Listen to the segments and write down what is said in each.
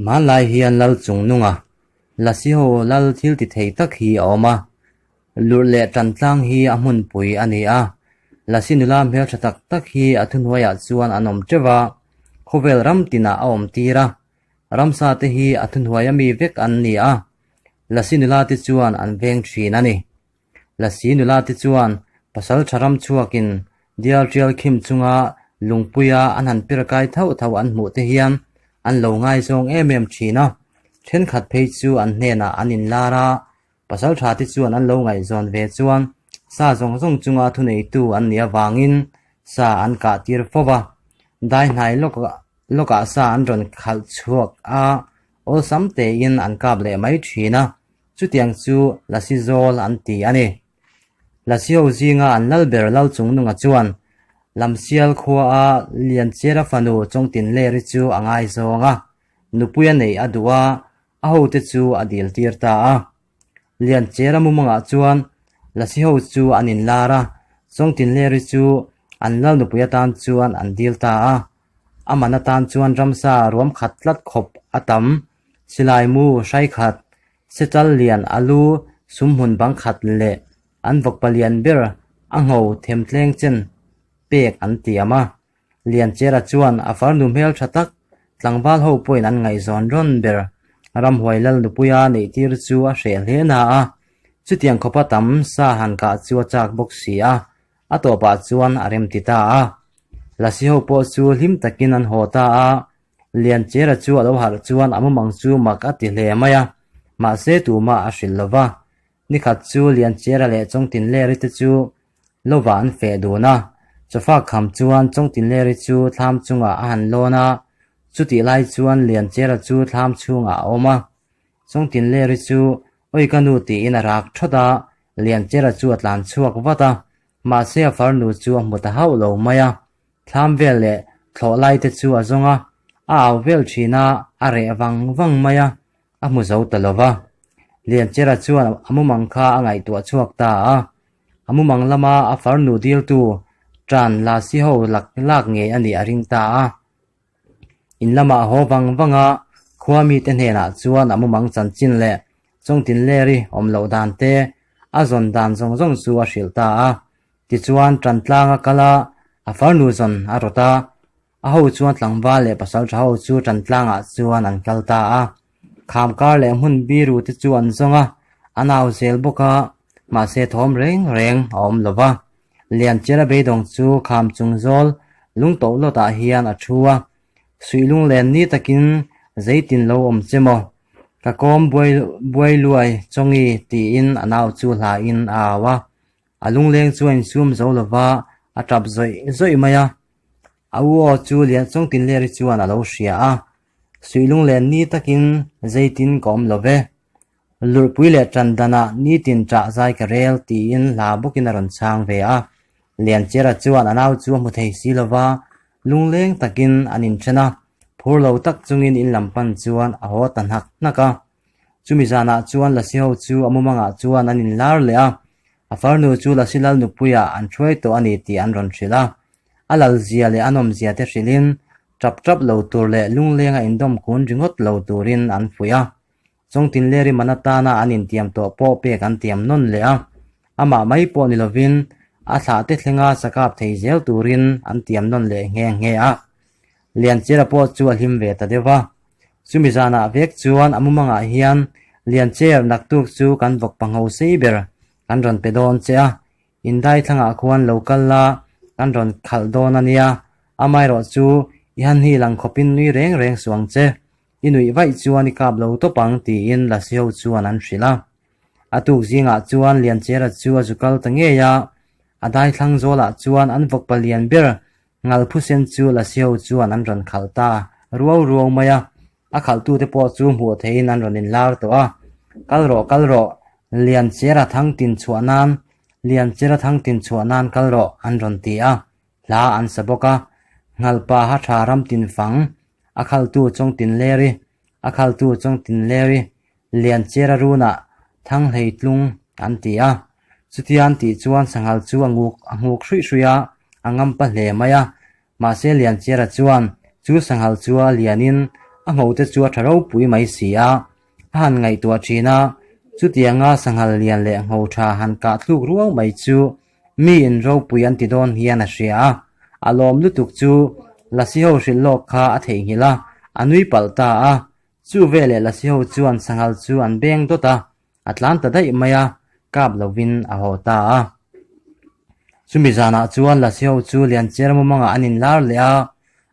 Hmanlai hian lal chung nunga Lasi ho lal thil ti thei tak hi a awm a, lurh leh tan tlang hi a hmunpui a ni a. Lasi nula hmeltha tak tak hi a thuhnuaiah chuan an awm teuh a, khawvel ram tinah a awm tir a. Ramsa te hi a thuhnuaia mi vek an ni a, Lasi nula te chuan an veng thin a ni. Lasi nula te chuan pasal tha ram chhuakin dial tial khim chunga lungpuia an han pir kai thauh thauh an hmuh te hian an lo ngaizawng em em thin a, thenkhat phei chu an hnenah an inlar a, pasal tha te chuan an lo ngaihzawn ve chuan sa zawng zawng chunga thuneitu an nih avangin sa an kah tir fo va, dai hnai lawkah sa an rawn khalh chhuak a, awlsam tein an kap leh mai thin a. Chutiang chu Lasi zawl an ti a ni. Lasi ho zinga an lal ber lal chung nunga chuan Lamsial khuaa Lianchera fanu Chawngtinleri chu a ngaizawng a, nupui a neih a duh a, a hote chu a dil tir ta a. Lianchera mumangah chuan Lasi ho chu an inlar a, Chawngtinleri chu an lal nupui atan chuan an dil ta a. A man atan chuan ramsa ruam khat tlat khawp a tam Silai mu hrai khat, Setal lian a lu sumhmun bang khat leh an vawk palian ber a ngho themtleng chen pek an tiam a. Lianchera chuan a farnu hmel tha tak tlangval ho pawhin an ngaihzawn rawn ber ramhuai lal nupuia neihtir chu a hreh hle na a, chutiang khawpa tam sa han kah chu a chak bawk si a, a tawpah chuan a remti ta a. Lasi ho pawh chu hlim takin an haw ta a, Lianchera chu a lo harh chuan a mumang chu mak a ti hle mai a, mahse tumah a hrilh lo va. Nikhat chu Lianchera leh Chawngtinleri te chu lova an feh dun a, chawfak kham chuan Chawngtinleri chu thlam chungah a han lawn a, chutih lai chuan Lianchera chu thlam chhungah a awm a. Chawngtinleri chu Awi ka nu tiin a rak thawt a, Lianchera chu a tlan chhuak vat a, mahse a farnu chu a hmu ta hauh lo mai a. Thlam vel leh thlawh lai te chu a zawng a, a au vel thin a, a reh vang vang mai a, a hmu zo ta lo va. Lianchera chuan a mumang kha a ngaihtuah chhuak ta a, a mumang lama a farnu diltu tan Lasi ho lak lak ngei a nih a ring ta a. In lamah a haw vang vang a, khua mite hnenah chuan a mumang chanchin leh Chawngtinleri awm loh dan te, a zawn dan zawng zawng chu a hrilh ta a. Tichuan, Ṭantlanga kal a, a farnu zawn a rawt a. A ho chuan tlangval leh pasalṭha ho chu Ṭantlangah chuan an kal ta a. Khamkar leh hmun biru te chu an zawng a, an au zel bawk a, mahse thawm reng reng a awm lo va. Lianchera beidawng chu kham chung zawl lungtoh lawtah hian a thu a, Suih lunglen ni takin zeitin lo awm che maw? Ka kawm buai buai luai chawngi tiin a nau chu hlain a au a. A lungleng chu a insum zo lo va, a tap zawih zawih mai a. A u aw chu Lianchawngtinleri chuan a lo hria a, Suih lunglen ni takin zeitin ka awm lo ve. Lurhpui leh tan danah nitin ṭah zai ka rel tiin hla bawkin a rawn chhang ve a. Lianchera chuan a nau chu a hmu thei si lo va, lungleng takin an inṭhen a, phur lo tak chungin in lam pan chuan a haw ta hnak hnak a. Chumi zanah chuan Lasi ho chu a mumangah chuan an inlar leh a, a farnu chu Lasi lal nupuiah an hruai tawh a ni tih an rawn hrilh a. A lalzia leh a nawmzia te hrilhin ṭap ṭap lo tur leh lunglenga indawm kun ringawt lo turin an fuih a. Chawngtinleri man atana an intiam tawh pawh pek an tiam nawn leh a, amah mai pawh ni lovin a thlah te thlenga sakap thei zel turin an tiam nawn leh nghe nghe a. Lianchera pawh chu a hlim ve ta deuh a. Chumi zanah vek chuan a mumangah hian Liancher naktuk chu kan vawk pangho sei ber kan rawn pe dawn che a, indai thlangah khuan lo kal la kan rawn khalh dawn a nia, amaherawh chu i han hi lang khawpin nui reng reng suh ang che, I nuih vaih chuan i kap lo tawp ang tiin Lasi ho chuan an hrilh a. A tuk zingah chuan Lianchera chu a zu kal ta ngei a, a daithlang zawlah chuan an vawk palian ber Ngalphusen chu Lasi ho chuan an rawn khalh ta ruau ruau mai a, a khalhtute pawh chu hmuh theihin an rawn inlar tawh a. Kal rawh kal rawh, Lianchera thang tin chhuah nan, Lianchera thang tin chhuah nan kal rawh an rawn ti a, hla an sa bawk a. Ngalpa ha tha ram tin fang A khaltu Chawngtinleri, A khaltu Chawngtinleri, Lianchera runah Thanghlei tlung an ti a. Chutia an tih chuan sanghal chu a nguk a nghuk hruih hruih a, a ngam pa hle mai a. Mahse Lianchera chuan chu sanghal chu a lianin A ngho te chu a tha ropui mai si a, a han ngaihtuah thin a, chutianga sanghal lian leh ngho tha han kah thluk ruau mai chu mi in ropui an ti dawn hian a hria a, a lawm lutuk chu Lasi ho hrilh lawk kha a theihnghilh a, a nui palh ta a, chu veleh Lasi ho chuan sanghal chu an beng dawt a, A tlan ta daih mai a, kap lovin a haw ta a. Chumi zanah chuan Lasiho chu Lianchiar mumangah an inlar leh a,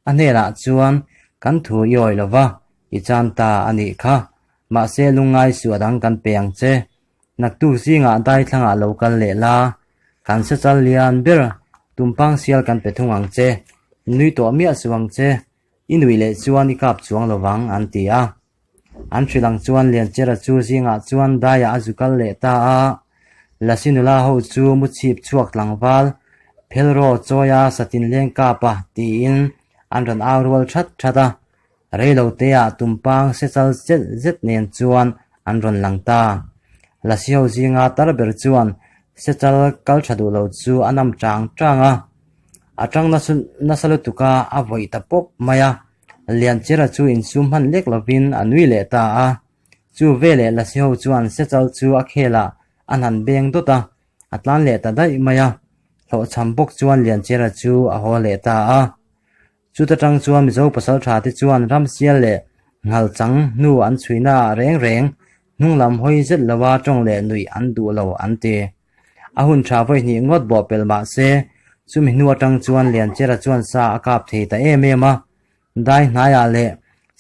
a hnenah chuan, Kan thu i awi lova, i chan ta a nih kha. Mahse lungngai suh a dang kan pe ang che. Naktuk zingah daithlangah lo kal leh la, kan sechal lian ber tumpang sial kan pe thung ang che. Nui tawh miah suh ang che, i nuih leh chuan i kap chuang lovang, an ti a. An hrilh ang chuan Lianchera chu zingah chuan daiah a zu kal leh ta a, Lasi nula ho chu mu chhip chhuak tlangval, Phelraw chawia satin leng kap a tiin an rawn au rual that that a, reilo teah tumpang sechal chelh zet nen chuan an rawn lang ta. Lasi ho zinga tar ber chuan sechal kal tha duh lo chu a nam chang chang a, a tang nasa lutuk a, a vawih ta pawp mai a. Lianchera chu insum hman lek lovin a nui leh ta a. Chu veleh Lasiho chuan Sechal chu a khelah a hnan beng dawt a, a tlan leh ta daih mai a. Hlawhchham bawk chuan Lianchera chu a haw leh ta a. Chuta tang chuan Mizo pasaltha te chuan ramsial leh nghalchang hnu an chhuina ah reng reng hnunglam hawi zet lova tawng leh nuih an duh lo an ti. A hun tha vawi hnih ngawt bawh pel mah se, chumi hnu atang chuan Lianchera chuan sa a kap thei ta em em a. Dai hnaiah leh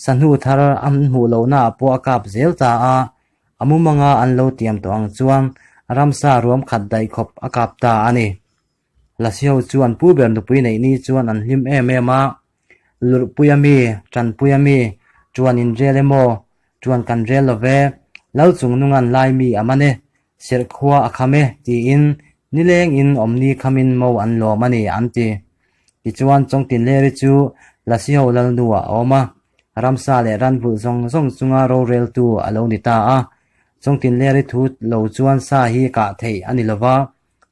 sahnu thar an hmuh lohnaah pawh a kap zel ta a, a mumanga an lo tiam tawh ang chuan ramsa ruam khat daih khawp a kap ta a ni. Lasi ho chuan pu ber nupui neih ni chuan an hlim em em a, Lurhpuia mi, Tanpuia mi, Tuan in rel emaw, Tuan kan rel lo ve, Lal chung nungan lai mi a man e, Serh khua a kham e, tiin nileng in awmni khamin mo an lawm a ni an ti. Tichuan Chawngtinleri chu Lasi ho lalnu ah a awm a, ramsa leh ranvulh zawng zawng chunga roreltu a lo ni ta a. Chawngtinleri thu lo chuan sa hi kah theih a ni lova,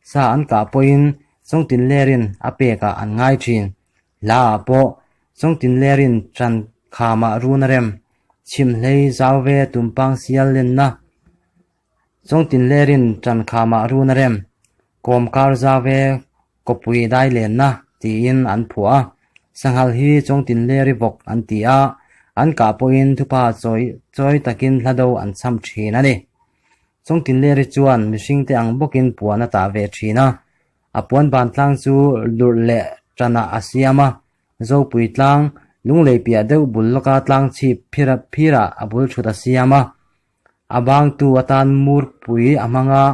Sa an kah pawhin Chawngtinlerin a pekah an ngai thin. Hlaah pawh Chawngtinlerin ṭan khamah run a rem, chhimhlei zau ve tumpang sial lenna. Chawngtinlerin ṭan khamah run a rem, kawmkar zau ve kawpui dai lenna tiin an phuah a. Sanghal hi Chawngtinleri vawk an ti a, an kah pawhin thupa chawi chawi takin hlado an chham thin a ni. Chawngtinleri chuan mihringte ang bawkin puan a tah ve thin a, a puan ban tlang chu lurh leh tanah a siam a, Zopui tlang, lunglei piah deuh bul lawka tlang chhip phira phirah a bul thut a siam a, a bangtu atan murpui a hmang a,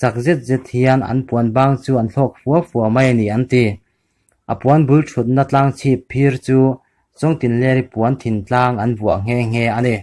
chak zet zet hian an puan bang chu an thlawk fua fua mai a ni an ti. A puan bul thutna tlang chhip phir chu Chawngtinleri puan thin tlang an vuah nghe nghe a ni.